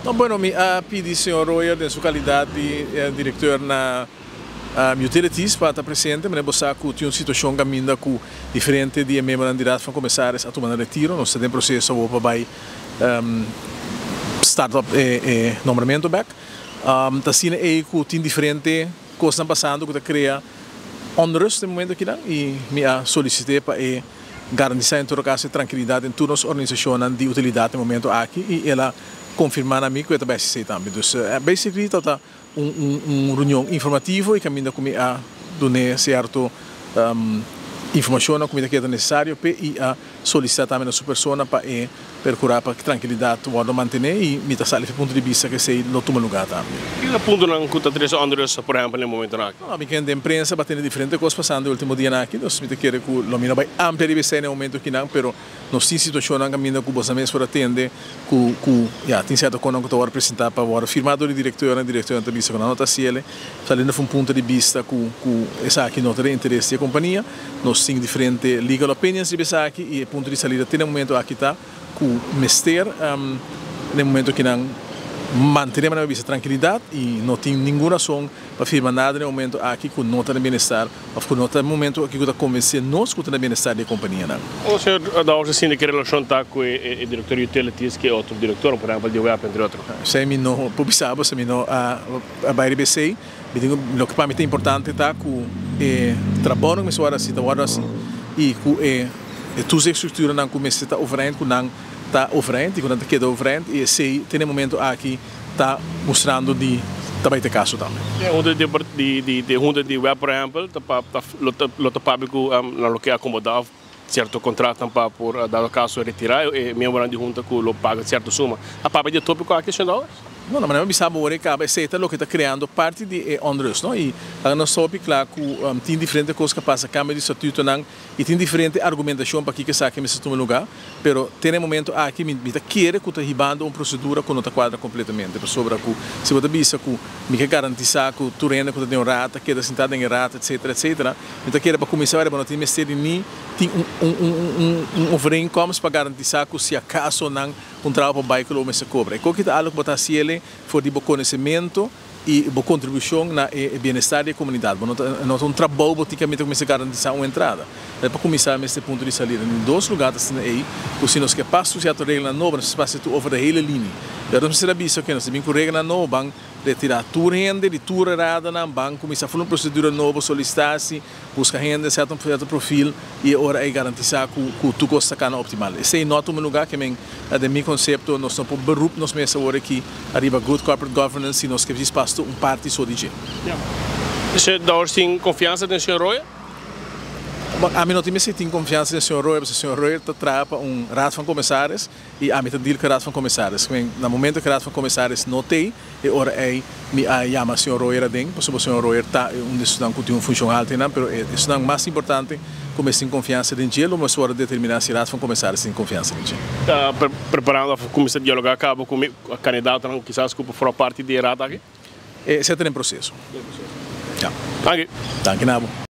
No, bueno, mi a pidi señor Royer den su calidad di director na Utilities pa ta presente. Manera bo sa cu tin un situacion caminda cu diferente di e miembronan di Raad van Commissaris a tuma nan retiro. Nos ta den proceso awor pa bay start op e nombramento bek. Ta asina ey cu tin diferente cosnan pasando cu ta crea onrust den momento akinan y mi a solicite pa e garantisa en todo caso e trankilidad den tur nos organisacionnan di utilidad den momento aki y el a confirma na mi cu e ta bay haci esey tambe. Dus basically ta un reunion informativo y caminda cu mi a dun'e cierto informacionnan cu mi ta kere ta necesario p'e y a solicita tambe na su persona pa e percura pa trankilidad wordo mantene y mi ta sali fi punto di bista cu esey lo tuma lugar tambe. Ki ta puntonan cu ta trece onrust por ehempel den momentonan aki? No, mi kende den prensa ba tene diferente cos pasando e ultimo dianan aki, dus mi ta kere cu lo mi no bay amplia riba esey na e momento akinan, pero nos tin situacionnan caminda cu boso mes por a tende cu cu ya tin cierto conan cu ta wordo presenta pa wordo firma door di directeurnan, directeurnan ta bisa cu nan no ta haciele, saliendo for un punto di bista cu cu esaki no ta den interes di e compania. Nos tin diferente legal opinions riba esaki y e punto di salida te na e momento aki ta cu mester na e momento aki nan mantene manera bisa trankilidad y no tin ningun razon pa firma nada na e momento aki cu no ta na bienestar of cu no ta e momento aki cu ta convence nos cu ta na bienestar di e companianan. Con señor Dowers a sinti cu e relacion ta cu e director di utilities cu e otro directornan, por ehempel di web entre otro? Esey mi no por bisa bo, esey mi no a bay riba esey. Mi tin ku, loke pa mi ta importante ta ku e trabounan ku mester wòrdu hasi ta wòrdu hasi i ku e toezichtstructurennan ku mester ta overeind ku nan ta overeind i ku nan ta keda overeind i esei te na e momento aki ta mustrando di ta bai ta e kaso tambe. E hunta di di hunta di web por ehempel ta pa lo ta papia ku nan lo ke akomodá òf sierto kontratonan pa por dado kaso retirá e miembronan di hunta ku lo paga sierto suma. A papia di e tópiko aki señor Dowers? No, na manera mi bisa bo ora e kaba esei ta loke ta kreando parti di e onrust, no? I laga nos hopi kla ku tin diferente kos ku a pasa, kambio di statutonan i tin diferente argumentashon pakiko esaki mester tuma lugá, pero te na e momento aki mi mi ta kere ku ta hibando un prosedura ku no ta kuadra kompletamente, pasobra ku si bo ta bisa ku mi ke garantisá ku tur hende ku ta den un raad ta keda sintá den e raad etsetera etsetera, Mi ta kere pa kuminsá wèr bo no tin mester di ni tin un un un overeenkomst pa garantisá ku si akaso nan un trabou pa bai ku lo bo mester kobra. E koki ta algu ku bo ta hasi el'e for di bo konosementu i bo kontribushon na e bienestar di e komunidat. Bo no ta no ta un trabou bo tin kaminda ku mester garantisá un entrada. Ta pa kuminsá mester punto di salida. Den dos lugá ta asina ei ku si nos ke pas tur sierto reglanan nobo nos mester pasa tur over de hele linie. Pero nos mester a bisa oke nos ta bin ku reglanan nobo ban Retirá tur hende di tur e radanan, ban kuminsá ful un prosedura nobo, solisitá si, buska hende sèrto un sèrto profil i e ora ei garantisá ku ku tur kos ta kana optimal. Esei no a tuma lugá, ke men den mi konsepto nos no por beroep nos mes awor aki ariba good corporate governance si nos ke djis pas tur un parti so di dje. Señor Dowers tin konfiansa den señor Royer? Bon, ami no tin mester tin konfiansa den señor Royer, pasobra señor Royer ta traha pa un Raad van Commissaris, I ami ta deal ku e Raad van Commissaris. Ku na momento ku e Raad van Commissaris no t'ei, e ora ei mi a yama señor Royer aden, pasobra señor Royer ta e un di esnan ku tin un funshon alto einan, pero e esnan mas importante ku mester tin konfiansa den dje, lo mester wòrdu determiná si Raad van Commissaris tin konfiansa den dje. Ta preparando òf kuminsá dialogá kaba ku mi kandidatonan kisas ku por forma parti di e raad aki? Esei ta den proseso. Den proseso. Ya. Danki. Danki na bo.